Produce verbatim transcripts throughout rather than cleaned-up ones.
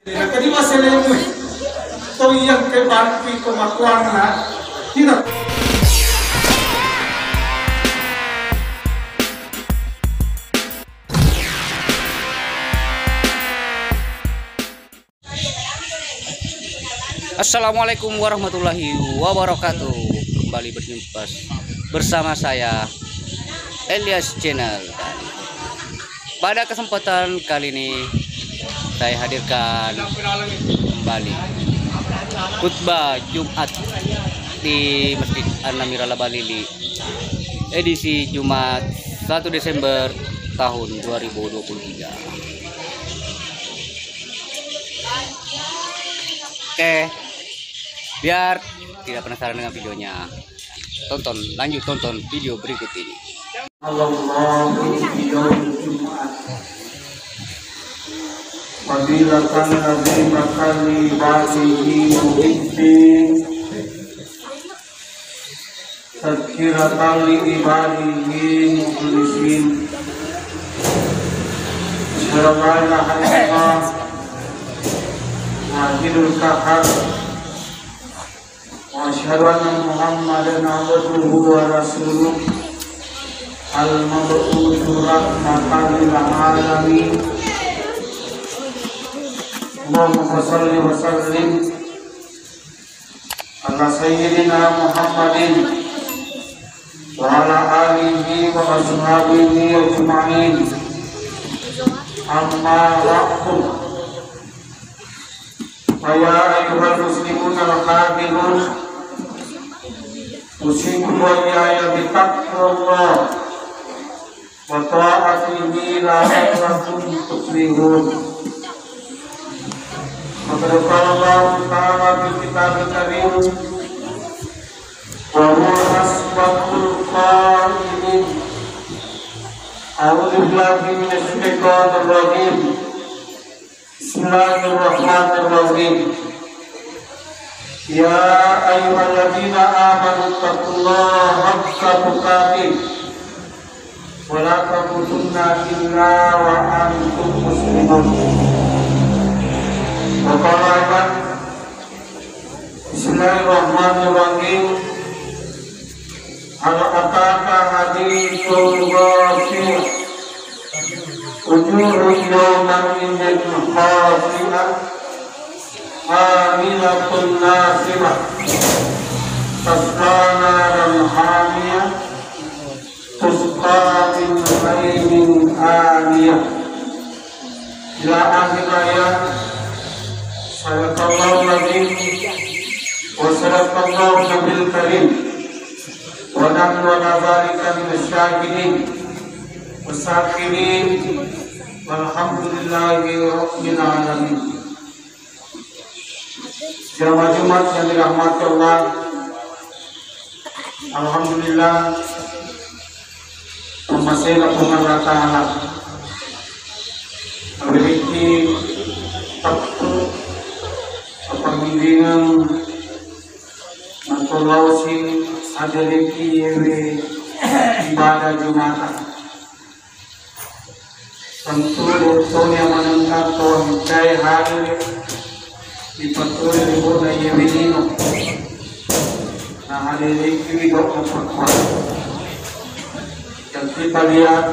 Nakadiwa selemu to yang ke batu iko makuanna. Tidak. Assalamualaikum warahmatullahi wabarakatuh. Kembali berjumpa bersama saya, Elias Channel. Pada kesempatan kali ini, saya hadirkan kembali khutbah Jumat di Masjid An-Namira Labalili, edisi Jumat satu Desember tahun dua ribu dua puluh tiga. Oke, biar tidak penasaran dengan videonya, tonton, lanjut tonton video berikut ini. Allahu fi yaumil Jum'ah. Fadilatan azimatan li ibadihi muhibbin. Tazkiratan li ibadihi mukhlisin. Asyhadu an la ilaha illallah wahidul qahhar. Wa asyhadu anna Muhammadan abduhu wa rasuluh al-mab'utsu rahmatan lil alamin. Allahumma shalli wa sallim ala sayyidina Muhammadin wa ala alihi wa ashabihi ajma'in. Amma ba'du. Fa ya ayyuhal muslimun al-hadirun, usikum wa iyaya bi taqwallah wa ta'atihi la'allakum tuflihun. Faqad qala Allahu ta'ala fil kitabih karim, wa huwa asdaqul qailin. A'udzu billahi minasy syaithanir rajim. Bismillahirrahmanirrahim. Ya ayyuhalladzina amanu taqullaha haqqa tuqatih wa la tamutunna illa wa antum muslimun. Wa qala aidan, Bismillahirrahmanirrahim. Hal ataka haditsul ghasyiah. Wujuhun yawma idzin khasyiah. Amilatun nasibah. Tasla naran hamiyah. Tusqa min ainin aniyah. Ila akhir ayat. Sadaqallahul azim wa sadaqallahu nabiyul karim. Wa nahnu ala dzalika minasy syahidin was syakirin. Walhamdulillahi rabbil alamin. Jamaah Jumat yang dirahmati Allah, alhamdulillah, mamasena Puang Allah Ta'ala. Memiliki waktu, kepentingan, atau lausi, hadiriki yewe ibadah Jumatan. Tentu dottoni amanengka to engkai hadir ipattuwe ri bona iye wenino. Nahadirikiwi do'na pakkuwa. Yang kita lihat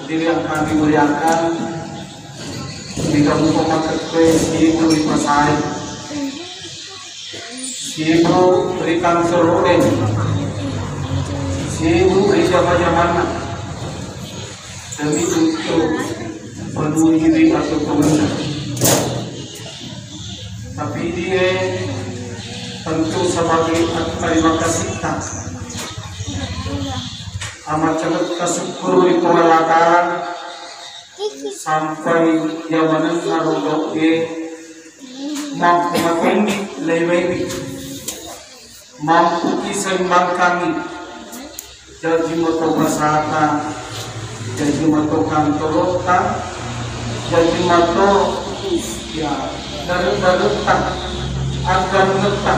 diri yang kami muliakan, di kampung Makekwe, Sibu, di Pasai. Sibu ri kansero'e, sibu ri jama-jamanna, demi untuk penuhi ri atau pemenang. Tapi dia tentu sebagai terima kasih tak amat sangat tasyukkuru ri Puang Allah Ta'ala sampai jamanenna rodo'e mampu matinggi lewaiwi, mampu kisaimbangkangi, jaji mato basata, jaji mato kantorotta, jaji mato ya dare-daretta, agangetta,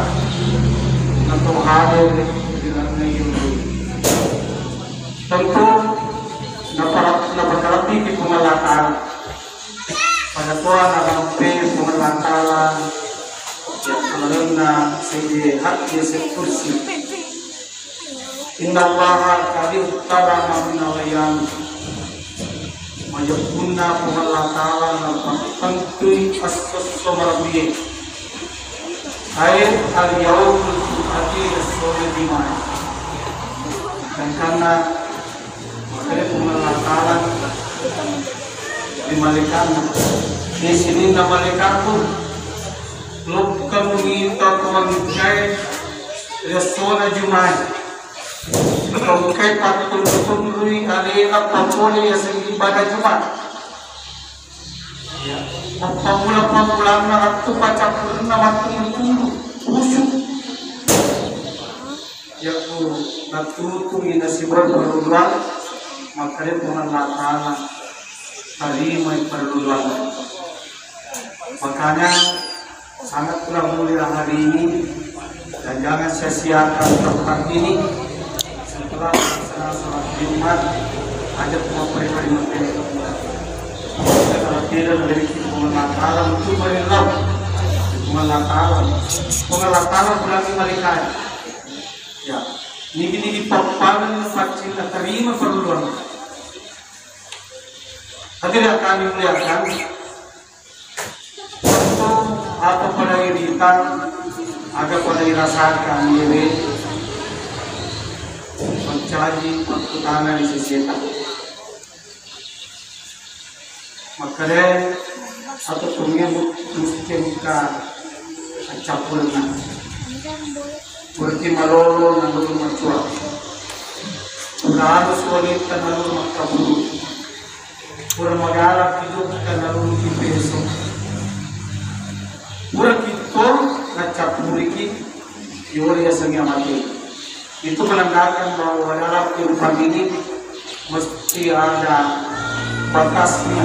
nato hadir di dalam negeri. Tentu napara-, napakalebbi ki Puang Allah Ta'ala. Pada toa narampe Puang Allah Lalenna seddi hati sekursi. Innallaha qad iqtarana minal ayami. Majeppunna Puang Allah Ta'ala napattentui esso-esso marabié. Ai al-yaumul jum'ati, essona Jumaé. Gangkanna makkeda Puang Allah Ta'ala ri malaéka'na, "Di sininna malaéka'ku, lokka mumita tau engkaé ri essona Jumaé. Tau engkaé pattunru-tunrui aléna papolé yaseng ibadah Jumat." Ya, mappammula-pammulanna lettu paccappurenna mattunru-tunru, khusyuk. Yakku nattutungi nasibau perluluan, makkeda Puang Allah Ta'ala tarimai perluluan. Makanya sangat kurang mulia hari ini, dan jangan sia-siakan tempat ini. Setelah melaksanakan sholat Jumat, ajak mau peribadi mungkin. Kita tidak memiliki Puang Allah Ta'ala untuk berlindung. Puang Allah Ta'ala, Puang Allah Ta'ala berani melihat. Ya, nigi-nigi pappalang paccing terima perluan. Hadirin yang kami muliakan, tentu apa pada irita, aga pada irasakan diri, mencaji waktu tangan di sisi. Makkeda, atau tunge musti engka accappurenna. Berarti malolo nalulu maccua. Pura halus wanita nalulu makkaburu. Pura magala kidukka nalulu kipeso. Pura kitto naccappuriki, yolo yasengnge mate. Itu menandakan bahwa dalam kehidupan ini mesti ada batasnya.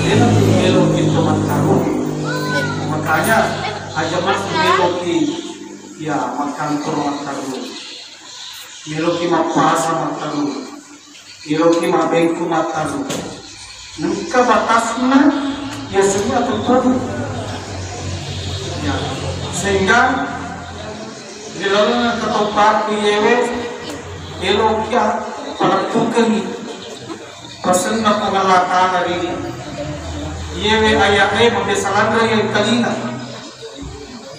Dia nanti melo kita mattarung. Makanya aja mas melo ki, ya, makantor mattarung. Melo ki mappasa mattarung. Iroki mabbengku mattaru. Engka batasna, ya, semua tertutup. Ya. Sehingga di dalam ketopakku yewe, elokia palettukengi pasenna Puang Allah Ta'ala ri yewe aya'e mabbiasa lanre yang kalina.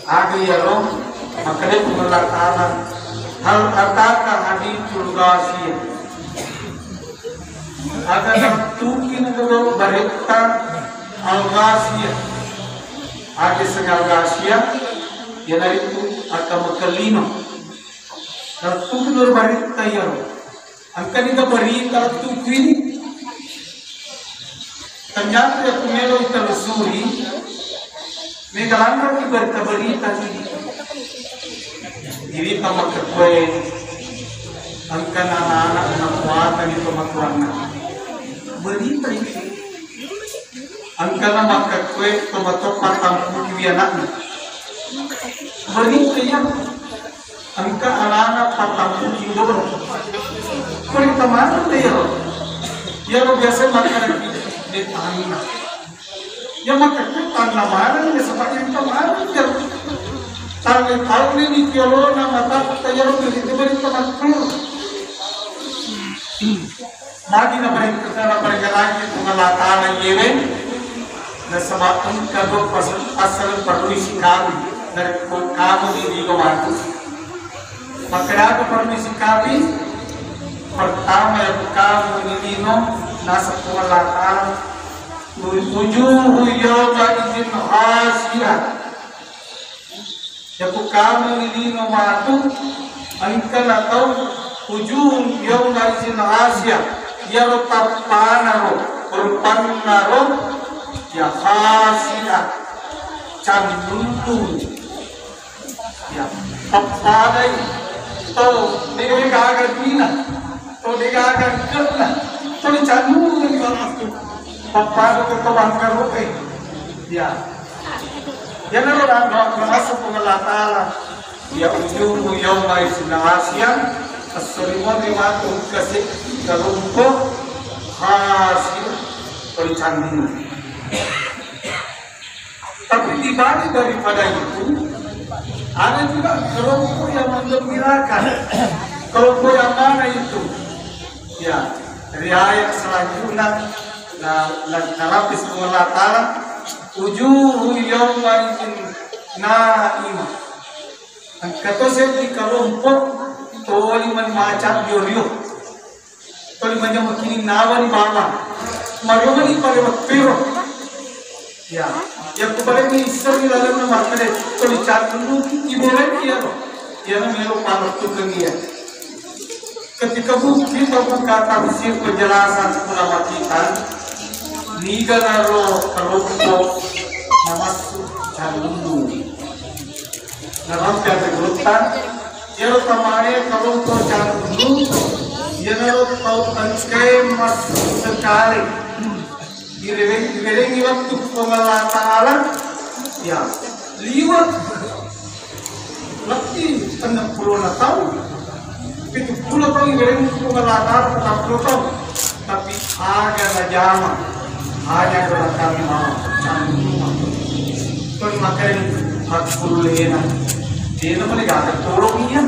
Aga iyaro makkeda Puang Allah Ta'ala, "Hal ataka haditsul ghasyiyah." Aga nattuki nengaro baretta al-ghasyiyah. Aga sengnge al-ghasyiyah, iyanaritu atau mekellino. Nattuki nengaro baretta iyaro. Engkani ga berita lettuku ini. Ternyata ya kumelo telusuri, mega lanro ki berita-berita ini. Jadi makkekue engka anak-anak na kuatan itu matuanna. Berita itu. Engka na makkekue to matoppa tampuki anakna. Berita ya. Engka alana pattampuki dolo. Berita maneng de iyaro. Iyaro biasa makkeda de tanna. Ya makkeda tanna maneng de, saba berita maneng iyaro. Tanna taunni ni kiolona matatta iyaro berita, berita makkeda. Magi naparentana paregarangi Puang Allah Ta'ala yewe, nasaba engka dua pas-, pasal perlu isikapi dari kamu di lino matu. Makkedaka perlu isikapi, pertama ya kamu di lino nasab Puang Allah Ta'ala, wujuhu yawma idzin hasiyah. Yaku kamu lino matu, engka na tau wujuhun yawma idzin hasiyah, iyaro tappanaro, rupannaro, ya hasiyah, cannuntung. Ya, tappadai to, de gaga duina, to de gaga engkana, to dicannuntung. Tappada to bangkaroe. Ya. Iyanaro na-, na-, namasuk Puang Allah Ta'ala, ya wujuhu yawma idzin hasiyah, esso rimoni matu kasi kalumpo hasiyah, to ricanding. Tapi di balik daripada itu, ada juga kelompok yang menggembirakan, kelompok yang mana itu? Ya, riwayat selanjutnya, na, na, narapi Allah Ta'ala, wujuhu yawma idzin naimah. Engka to seddi kelompok toli mani maca dio-rio. Toli mani makkini nawani bawang. Mario mani pale mappiro. Ya, yang kubalik ni iseri lalu makkade toli cakung ibereng iya ro. Iya na melo pamer tukeng iya. Ketika bu-, kita buka tafsir penjelasan ulama kita, niga naro kelompok namassu calundu. Narampe ate gurutta, iyaro tamae kelompok calundu, iyanaro tau engkae massekale. Direweng-, diwerengi wettu Puang Allah Ta'ala, ya, liwat lebbi enneng puluh taung, pitu puluh taung diwerengi Puang Allah Ta'ala, patappulo taung. Tapi aga najama, hanya gerakan mau, canggung. Kon makai hakkulena. Dena mani gaga tolong iya.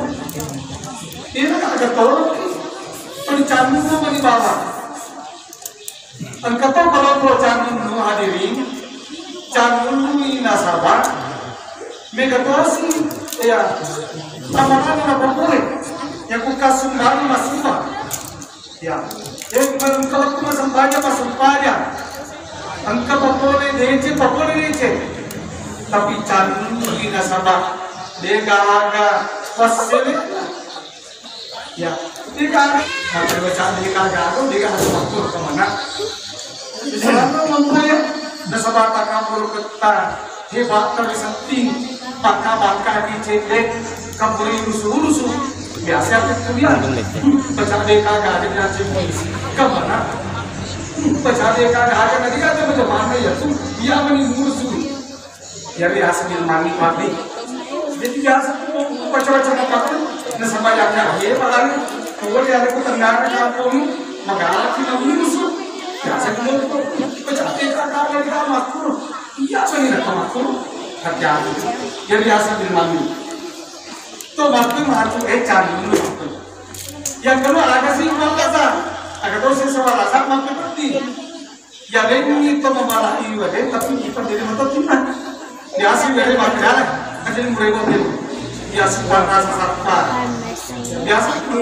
Dena gaga tolong. Kon canggung mani bawa. Engka to kalau pro canggung nu hadirin, canggung nu nasaba, mega tosi, ya, sama-sama na papure, ya ku kasumbangi masifa. Ya, eh, engka waktu masempajang, masempajang. Engka papole dece, papole dece. Tapi canggung nasaba, dega aga, pasele. Ya, dega, tapi baca dega gaga, dega harus waktu kemana? Selama mampu ya, nasaba takabur ketta, hebat tapi setting, baka-baka di cedek, kaburi rusu-rusu. Biasa aku kuliah. Baca dega gaga, dega cedek. Kemana? Baca dega gaga, dega gaga, macam mana ya tuh? Iya mani musuh. Jadi asli mani mati. Jadi biasa tuh baca-baca apa tuh, nasaba ya, ya, ya, paling tua di ada ku tenggara kampung, magalak kita musuh. Biasa tuh baca kita kagak kita makruh. Iya, apa ini nak makruh? Hati-hati. Jadi asli mani. Tuh mati mati, eh, cari dulu. Yang kedua, ada sih madrasah. Ada dosen sekolah sama penting. Ya, lainni to mamala'i wede, tapi kita jadi mata tina. Biasa wede makkeda, aja mulai mobil. Biasa warna sasapa. Biasa itu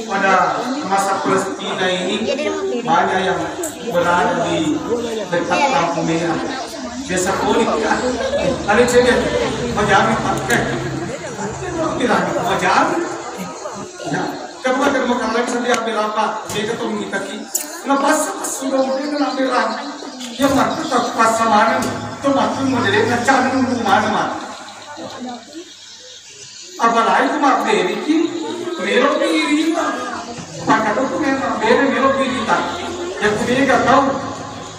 pada masa Palestina ini banyak yang berada di dekat lampu merah. Biasa kolik ya. Ada cewek, mau jamin pakai. Mau jamin. Ya. Kedua, kedua kali saya diambil apa? Dia ketemu kita ki. Lepas sudah mungkin kena berang. Yang mati tak pas sama nih. Itu mati mau jadi ngecan dulu mana mah. Apalagi itu mah beri ki. Melo kiri mah. Maka itu memang beri melo kiri tak. Yang ketiga tahu.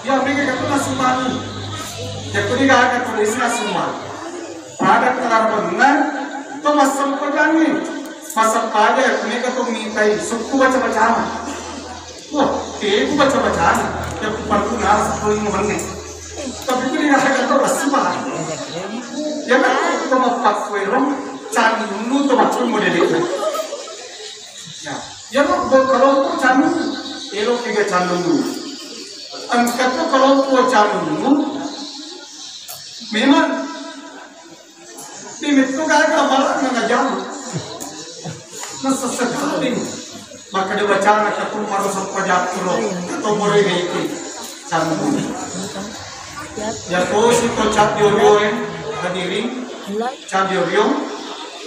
Yang mereka kata masih mani. Yang ketiga akan tulisnya semua. Pada kelarbenna to massempajangngi. Massempaja ya, mega to mitai sukku baca-bacana. Wah, teku baca-bacana. Ya ku parkuna sepuluh lima menit. Tapi itu dia ada to massempaja. Ya kan, to mapakkuero, cani dulu to macam model itu. Ya, ya lo, kelompok cani, elo tiga cani dulu. Engka to kelompok cani dulu. Memang Di metto gaga malakna najama. Nasessekali. Maka dia bacana katung harus apa jatuh lo. Katung boleh itu. Sambung. Ya tosi to cadio rioen hadirin. Cadio rio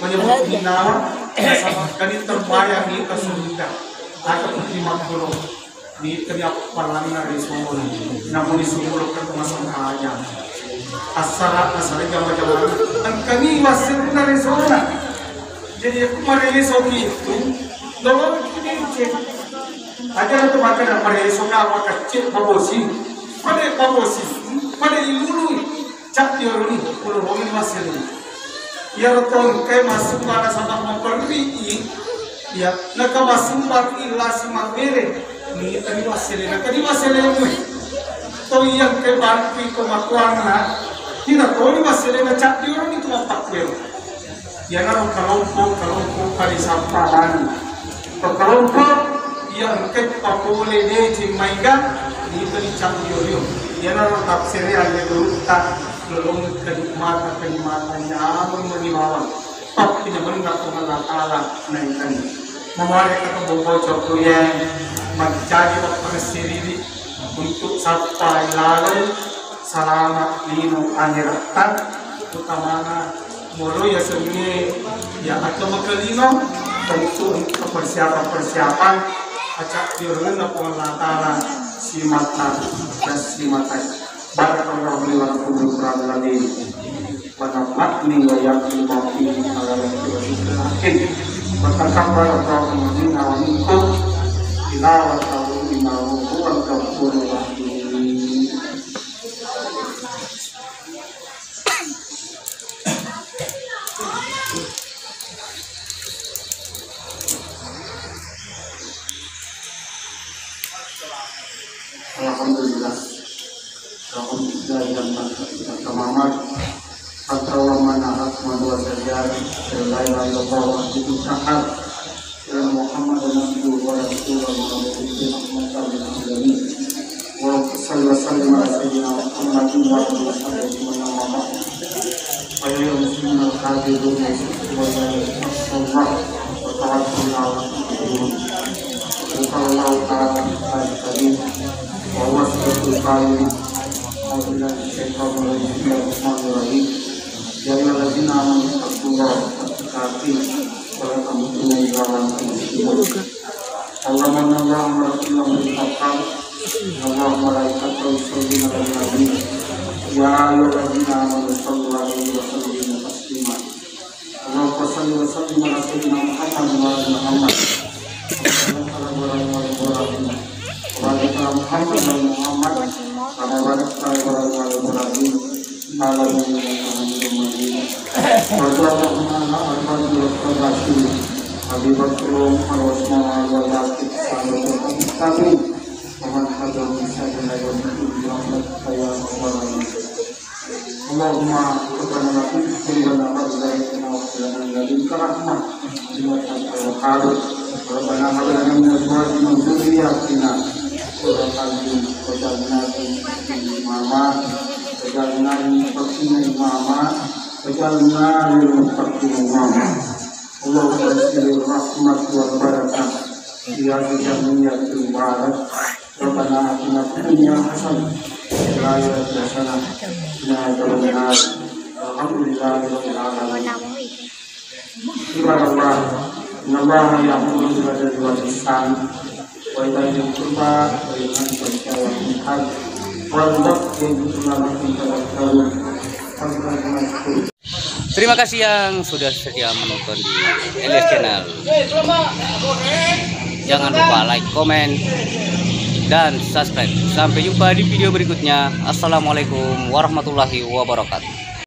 menyebut nawa. Sama kali terbayang di surga. Atau di makhluk. Ni tadi appalanna risona, namu ni sumuluk ke masang aja. Asara asara jama jama. Engkani wasilna risona. Jadi aku marilis oki itu, lolo kini cek. Aja tu makan dan marilis oka apa kecil babosi. Pada babosi, pada ilului. Cak dioroni, puluroni masiri. Iyaro tongkai masumba nasaba maperri i, iya, naka masumba illa si mabbere, ni tadi masiri, naka di masiri mui. To iya ke bantu iko makuanna, Ina toni masselena caddi orang itu apa kuero. Iyanaro kelompok-kelompok kali sappa mani. Kelompok yang engka papole deceng maega, itu dicabut rio-rio. Iyanaro tafsirnya ada dulu tak lolong kenikmatan-kenikmatan nyaman menimawan. Tapi nyaman Allah Ta'ala naikkan. Memare kata bobo cokku yang menjadi waktu sirili untuk sappa laleng salama lino akhirat. Utamana molo ya sengi ya atau makalino tentu untuk persiapan-persiapan acak diurunna Puang Allah Ta'ala simata dan simata. Barakallahu li wa lakum fil Qur'anil azim. Wa nafa'ni wa iyyakum bima fihi min al ayati wa dzikril hakim. Wa taqabbalallahu minna wa minkum tilawatahu innahu huwal ghafurur rahim. Alhamdulillah. Alhamdulillah yang kama amar. Hatta wa man ahmad wa sadar. La ilaha illallah wa qahar. Muhammadan abduhu wa rasuluhu wa nabiyyihi rahmatan lil alamin. Allahumma shalli wa sallim ala sayyidina Muhammadin wa ala alihi wa sahbihi wa sallam. Wa ya muslimin al-hadirin wa ya rasulullah wa tawakkal ala rasulillah. Wa sallallahu ta'ala ala karim wa wasfatul karim. A'udzu billahi minasyaitonir rajim. Bismillahirrahmanirrahim. Ya ayyuhalladzina amanu taqullaha haqqa tuqatih wa la tamutunna illa wa antum muslimun. Allahumma inna Allaha wa rasulahu bil haqqi. Inna Allaha wa malaikatahu yusalluna ala nabi. Ya ayyuhalladzina amanu sallu alaihi wa sallimu taslima. Allahumma salli wa sallim ala sayyidina Muhammad wa ala Muhammad. Wa ala Ibrahim wa ala Ibrahim. Wa ala Muhammad wa ala Muhammad. Kama barakta ala Ibrahim wa ala Ibrahim. Alamin, innaka Hamidum Majid. Wa sallallahu ala arhamil muqarrabin, Abi Bakr wa Usman wa Bakr, sahabatul mustaqim, wa man tabi'ahum bi ihsan ila yaumil din, bi rahmatika ya arhamar rahimin. Allahumma rabbana la tuzigh qulubana ba'da idh hadaytana wa hab lana min ladunka rahmah, innaka antal wahhab. Rabbana hab lana min azwajina wa dzurriyyatina qurrata a'yun waj'alna lil muttaqina imama. Waj'alna lil muttaqina imama. Waj'alna lil muttaqina imama. Allahumma anzil rahmat wal barakah fi hadhihi jamiatil mubarak. Rabbana atina fid dunya hasanah wa fil akhirati hasanah wa qina adzabannar. Walhamdulillahi rabbil alamin. Ibadallah, innallaha ya'muru bil adli wal ihsan wa ita'i dzil qurba wa yanha 'anil fahsya'i wal munkar wal baghi ya'idzukum la'allakum tadzakkarun. Terima kasih yang sudah setia menonton di Elias Channel. Jangan lupa like, komen, dan subscribe. Sampai jumpa di video berikutnya. Assalamualaikum warahmatullahi wabarakatuh.